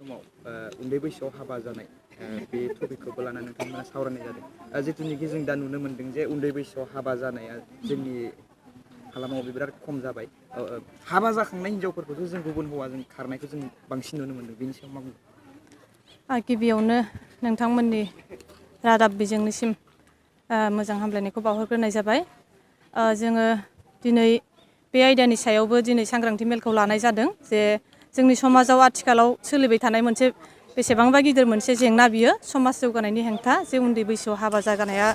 समाव उन्दै बैसोआव हाबा जानाय बे टपिकखौबो लानानै नोंथांमोना सावरायनाय जादों। जिथुनिखि जों दा नुनो मोन्दों जे उन्दै बैसोआव हाबा जानाया जोंनि हालामाव बिराद खम जाबाय। हाबा जाखांनाय हिनजावफोरखौथ' जों गुबुन हौवाजों खारनायखौ जों बांसिन नुनो मोन्दों। बेनि सायाव मा बुंदों? गिबियावनो नोंथांमोननि रादाब बिजोंनिसिम मोजां हामलायनायखौ बावहरग्रोनाय जाबाय। जोङो दिनै बे आयदानि सायावबो दिनै सांग्रांथि मेलखौ लानाय जादों जे जोंनि समाजाव आथिखालाव सोलिबाय थानाय मोनसे बेसेबांबा गिदिर मोनसे जेंना बियो समाज जौगानायनि हेंथा जे उन्दै बैसोआव हाबा जागानाया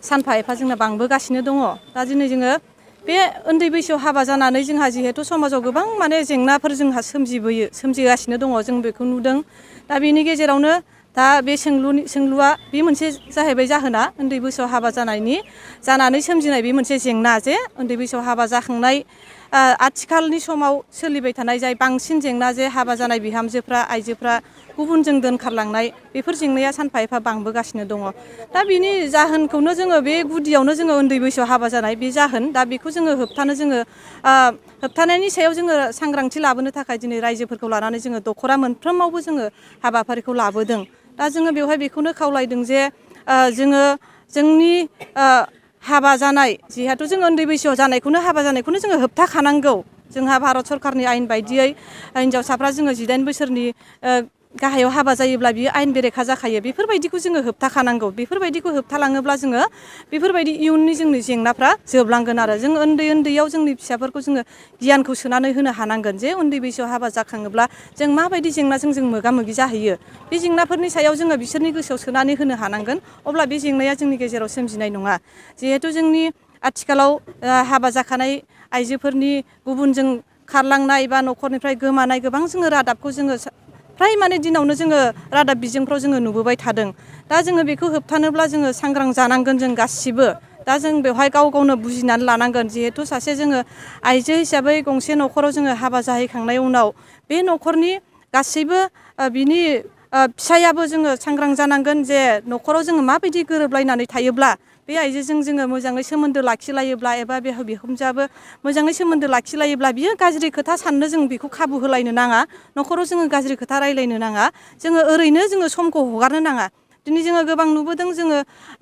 सानफा एफा जोंना बांबोगासिनो दङ। दा दिनै जोङो बे उन्दै बैसोआव हाबा जानानै जोंहा जिहेथु समाजाव गोबां माने जेंनाफोर जोंहा सोमजिगासिनो दङ, जों बेखौ नुदों। दा बेनि गेजेरावनो दा बे सोंलुआ बे मोनसे जाहैबाय जाहोना उन्दै बैसोआव हाबा जानानै सोमजिनाय बे मोनसे जेंना जे उन्दै बैसोआव हाबा जाखांनाय आथिखालनि समाव सोलिबाय थानाय जाय बांसिन जेंना जे हाबा जानाय बिहामजोफ्रा आइजोफ्रा गुबुनजों दोनखारलांनाय बेफोर जेंनाया सानफा एफा बांबोगासिनो दङ। दा बिनि जाहोनखौनो जोङो बे गुदियावनो जोङो उन्दै बैसोआव हाबा जानाय बे जाहोन, दा बेखौ जोङो होबथानायनि सायाव जोङो सांग्रांथि लाबोनो थाखाय दिनै रायजोफोरखौ लानानै जोङो दख'रा मोनफ्रोमावबो जोङो हाबाफारिखौ लाबोदों। दा जोङो बेवहाय बेखौनो खावलायदों जे जोङो जोंनि हाबा जानाय जिहेथु जोङो उन्दै बैसोआव जानायखौनो हाबा जानायखौनो जोङो होबथाखानांगौ। जोंहा भारत सरकारनि आयेन बायदियै हिनजावसाफ्रा जोङो 18 बोसोरनि गाहायाव हाबा जायोब्ला बियो आयेन बेरेखा जाखायो। बेफोरबायदिखौ जोङो होबथाखानांगौ। बेफोरबायदिखौ होबथालाङोब्ला जोङो बेफोरबायदि इयुननि जोंनि जेंनाफ्रा जोबलांगोन आरो जों उन्दैयाव जोंनि फिसाफोरखौ जोङो गियानखौ सोनानै होनो हानांगोन जे उन्दै बैसोआव हाबा जाखाङोब्ला जों माबायदि जेंनाजों जों मोगा मोगि जाहैयो। बे जेंनाफोरनि सायाव जोङो बिसोरनि गोसोआव सोनानै होनो हानांगोन। अब्ला बे जेंनाया जोंनि गेजेराव सोमजिनाय नङा। जिहेथु जोंनि आथिखालाव हाबा जाखानाय आइजोफोरनि गुबुनजों खारलांनाय बा न'खरनिफ्राय गोमानाय गोबां जोङो रादाबखौ जोङो फ्राय माने दिनावनो जोङो रादाब बिजोंफ्राव जोङो नुबोबाय थादों। दा जोङो बेखौ होबथानोब्ला जोङो सांग्रां जानांगोन जों गासिबो। दा जों बेवहाय गाव गावनो बुजिनानै लानांगोन जिहेथु सासे जोङो आइजो हिसाबै गंसे न'खराव जोङो हाबा जाहैखांनायनि उनाव बे न'खरनि गासैबो बिनि फिसायाबो जोङो सांग्रां जानांगोन जे न'खराव जोङो माबायदि गोरोबलायनानै थायोब्ला बे आइजोजों जोङो मोजाङै सोमोन्दो लाखिलायोब्ला एबा बे बिहामजोआबो मोजाङै सोमोन्दो लाखिलायोब्ला बियो गाज्रि खोथा साननो जों बेखौ खाबु होलायनो नाङा। न'खराव जोङो गाज्रि खोथा रायलायनो नाङा। जोङो ओरैनो जोङो समखौ हगारनो नाङा। दिनै जोङो गोबां नुबोदों जोङो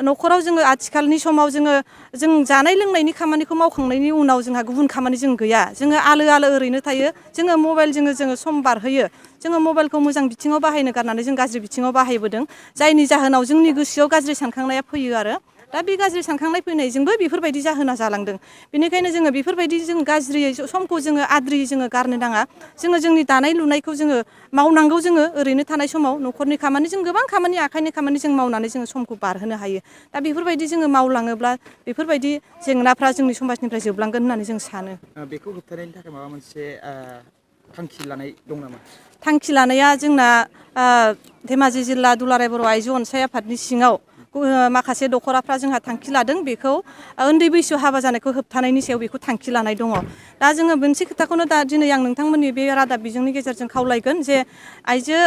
न'खराव जोङो आथिखालनि समाव जों जानाय लोंनायनि खामानिखौ मावखांनायनि उनाव जोंहा गुबुन खामानि जों गैया। जोङो आलो ओरैनो थायो। जोङो मबाइलजों जोङो सम बारहोयो। जोङो मबाइलखौ मोजां बिथिङाव बाहायनो गारनानै जों गाज्रि बिथिङाव बाहायबोदों। जायनि जाहोनाव जोंनि गोसोआव गाज्रि सानखांनाया फैयो आरो दा बे गाज्रि सानखांनाय फैनायजोंबो बेफोरबायदि जाहोना जालांदों। बेनिखायनो जोङो बेफोरबायदि जों गाज्रियै समखौ जोङो आद्रियै जोङो गारनो नाङा। जोङो जोंनि दानाय लुनायखौ जोङो मावनांगौ। जोङो ओरैनो थानाय समाव न'खरनि खामानि जों गोबां खामानि आखाइनि खामानि जों मावनानै जोङो समखौ बारहोनो हायो। दा बेफोरबायदि जोङो मावलाङोब्ला बेफोरबायदि जेंनाफ्रा जोंनि समाजनिफ्राय जोबलांगोन होननानै जों सानो। बेखौ होबथानायनि थाखाय माबा मोनसे थांखि लानाय दं नामा? थांखि लानाया जोंना धेमाजि जिल्ला दुलाराय बर' आइजो अनसाय आफादनि सिङाव माखासे दख'राफ्रा जोंहा थांखि लादों। बेखौ उन्दै बैसोआव हाबा जानायखौ होबथानायनि सायाव बेखौ थांखि लानाय दङ। दा जोङो मोनसे खोथाखौनो दा दिनै आं नोंथांमोननि बे रादाब बिजोंनि गेजेरजों खावलायगोन जे आइजो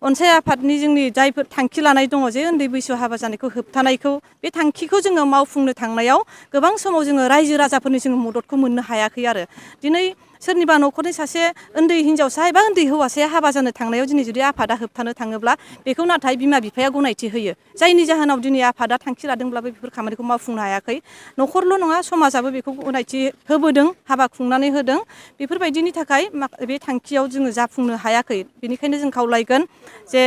अनसाय आफादनि जोंनि जायफोर थांखि लानाय दङ जे उन्दै बैसोआव हाबा जानायखौ होबथानायखौ बे थांखिखौ जोङो मावफुंनो थांनायाव गोबां समाव जोङो रायजो राजाफोरनि जोङो मददखौ मोननो हायाखै आरो दिनै सोरनिबा न'खरनि सासे उन्दै हिनजावसा एबा उन्दै हौवासाया हाबा जानो थांनायाव दिनै जुदि आफादा होबथानो थाङोब्ला बेखौ नाथाय बिमा बिफाया गनायथि होयो। जायनि जाहोनाव दिनै आफादा थांखि लादोंब्लाबो बेफोर खामानिखौ मावफुंनो हायाखै। न'खरल' नङा समाजाबो बेखौ गनायथि होबोदों, हाबा खुंनानै होदों। बेफोरबायदिनि थाखाय बे थांखियाव जोङो जाफुंनो हायाखै। बेनिखायनो जों खावलायगोन जे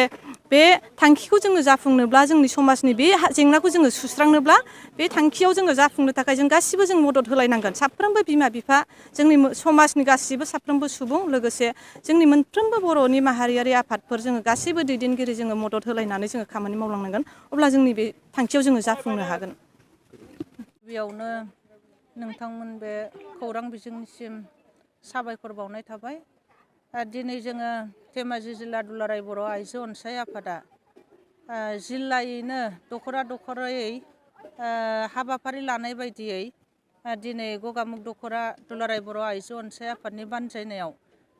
बे थांखिखौ जोङो जाफुंनोब्ला जोंनि समाजनि बे जेंनाखौ जोङो सुस्रांनोब्ला बे थांखियाव जोङो जाफुंनो थाखाय जों गासिबो जों मदद होलायनांगोन। साफ्रोमबो बिमा बिफा जोंनि समाजनि गासिबो साफ्रोमबो सुबुं लोगोसे जोंनि मोनफ्रोमबो बर'नि माहारियारि आफादफोर जोङो गासैबो दैदेनगिरि जोङो मदद होलायनानै जोङो खामानि मावलांनांगोन। अब्ला जोंनि बे थांखियाव जोङो जाफुंनो हागोन। गिबियावनो नोंथांमोन बे खौरां बिजोंनिसिम साबायखर बावनाय थाबाय। दिनै जोङो धेमाजि जिल्ला दुलाराय बर' आइजो अनसाय आफादा जिल्लायैनो दख'रायै हाबाफारि लानाय बायदियै दिनै गगामुग दख'रा दुलाराय बर' आइजो अनसाय आफादनि बानजायनायाव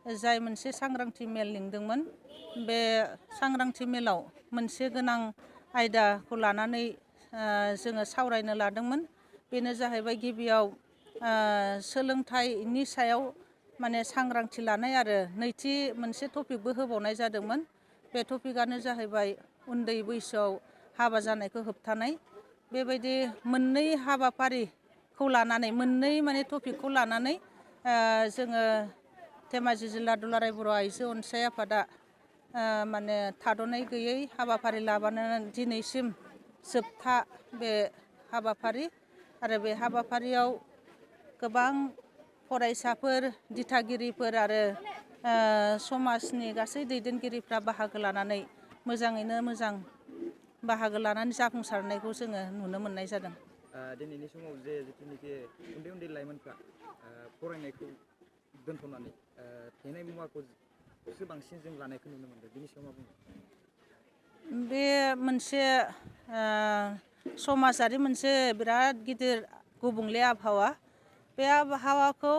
जाय मोनसे सांग्रांथि मेल लिंदोंमोन, बे सांग्रांथि मेलाव मोनसे गोनां आयदाखौ लानानै जोङो सावरायनो लादोंमोन। बेनो जाहैबाय गिबियाव सोलोंथाइनि सायाव माने सांग्रांथि लानाय आरो नैथि मोनसे टपिकबो होबावनाय जादोंमोन। बे टपिकआनो जाहैबाय उन्दै बैसोआव हाबा जानायखौ होबथानाय। बेबायदि मोननै हाबाफारिखौ लानानै मोननै माने टपिकखौ लानानै जोङो धेमाजि जिल्ला दुलाराय बर' आइजो अनसाय आफादा माने थाद'नाय गैयै हाबाफारि लाबानो दिनैसिम जोबथा बे हाबाफारि आरो बे हाबाफारियाव गोबां फरायसाफोर दिथागिरिफोर आरो समाजनि गासै दैदेनगिरिफ्रा बाहागो लानानै मोजाङैनो मोजां बाहागो लानानै जाफुंसारनायखौ जोङो नुनो मोननाय जादों। दिनैनि समाव जे जिथुनिखि उन्दै उन्दै लाइमोनफ्रा फरायनायखौ दोनथ'नानै फेनाय मुवाखौसो बांसिन जों लानायखौ नुनो मोनदों, बेनि सायाव मा बुङो? बे मोनसे समाजारि मोनसे बिराद गिदिर गुबुंले आबहावा। बे आबहावाखौ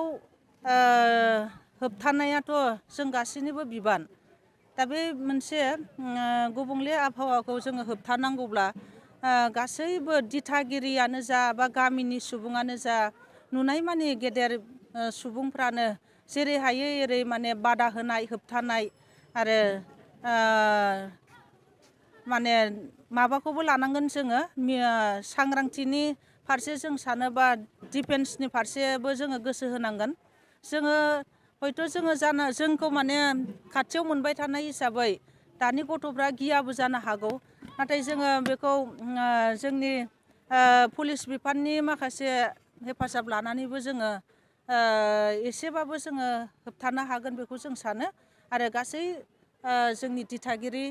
होबथानायाथ' जों गासैनिबो बिबान। दा बे मोनसे गुबुंले आबहावाखौ जोङो होबथानांगौब्ला गासैबो दिथागिरियानो जा बा गामिनि सुबुङानो जा नुनाय मानि गेदेर सुबुंफ्रानो जेरै हायो एरै माने बादा होनाय होबथानाय आरो माने माबाखौबो लानांगोन जोङो सांग्रांथिनि फारसे जों सानोबा डिफेन्सनि फारसेबो जोङो गोसो होनांगोन। जोङो हयथ' जोंखौ माने खाथियाव मोनबाय थानाय हिसाबै दानि गथ'फ्रा गियाबो जानो हागौ, नाथाय जोङो बेखौ जोंनि पुलिस बिफाननि माखासे हेफाजाब लानानैबो जोङो एसेबाबो जोङो होबथानो हागोन बेखौ जों सानो। आरो गासै जोंनि दिथागिरि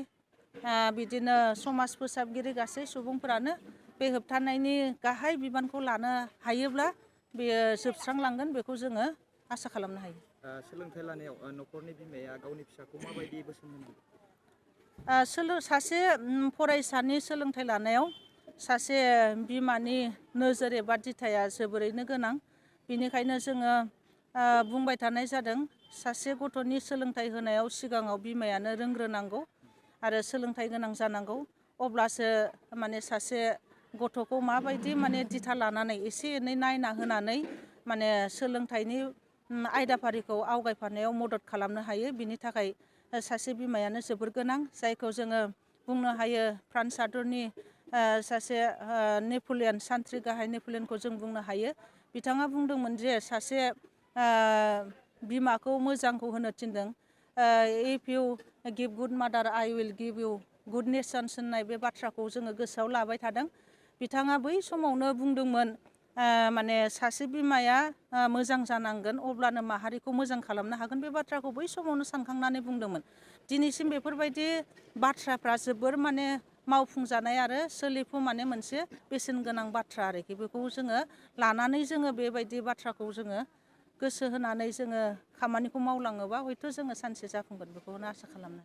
बिदिनो समाज फोसाबगिरि गासै सुबुंफोरानो बे होबथानायनि गाहाय बिबानखौ लानो हायोब्ला बेयो जोबस्रांलांगोन, बेखौ जोङो आसा खालामनो हायो। सोलोंथाइ लानायाव न'खरनि बिमाया गावनि फिसाखौ माबायदि बोसोन होनांगौ? सासे फरायसानि सोलोंथाइ लानायाव सासे बिमानि नोजोर एबा दिथाया जोबोरैनो गोनां। बेनिखायनो जोङो बुंबाय थानाय जादों, सासे गथ'नि सोलोंथाइ होनायाव सिगाङाव बिमायानो रोंग्रोनांगौ आरो सोलोंथाइ गोनां जानांगौ। अब्लासो माने सासे गथ'खौ माबायदि माने दिथा लानानै एसे एनै नायना होनानै माने सोलोंथाइनि आयदाफारिखौ आवगायफानायाव मदद खालामनो हायो। बिनि थाखाय सासे बिमायानो जोबोर गोनां, जायखौ जोङो बुंनो हायो फ्रान्स हादरनि सासे नेपलियन सान्थ्रि गाहाय नेपलियनखौ जों बुंनो हायो। बिथाङा बुंदोंमोन जे सासे बिमाखौ मोजांखौ होनो थिनदों, if U give good mother I will give you good nations होननाय बे बाथ्राखौ जोङो गोसोआव लाबाय थादों। बिथाङा बै समावनो बुंदोंमोन माने सासे बिमाया मोजां जानांगोन, अब्लानो माहारिखौ मोजां खालामनो हागोन। बे बाथ्राखौ बै समावनो सानखांनानै बुंदोंमोन। दिनैसिम बेफोरबायदि बाथ्राफ्रा जोबोर माने मावफुंजानाय आरो सोलिफु माने मोनसे बेसेन गोनां बाथ्रा आरोखि। बेखौ जोङो लानानै जोङो बेबायदि बाथ्राखौ जोङो गोसो होनानै जोङो खामानिखौ मावलाङोबा हयथ' जोङो सानसे जाफुंगोन, बेखौनो आसा खालामो।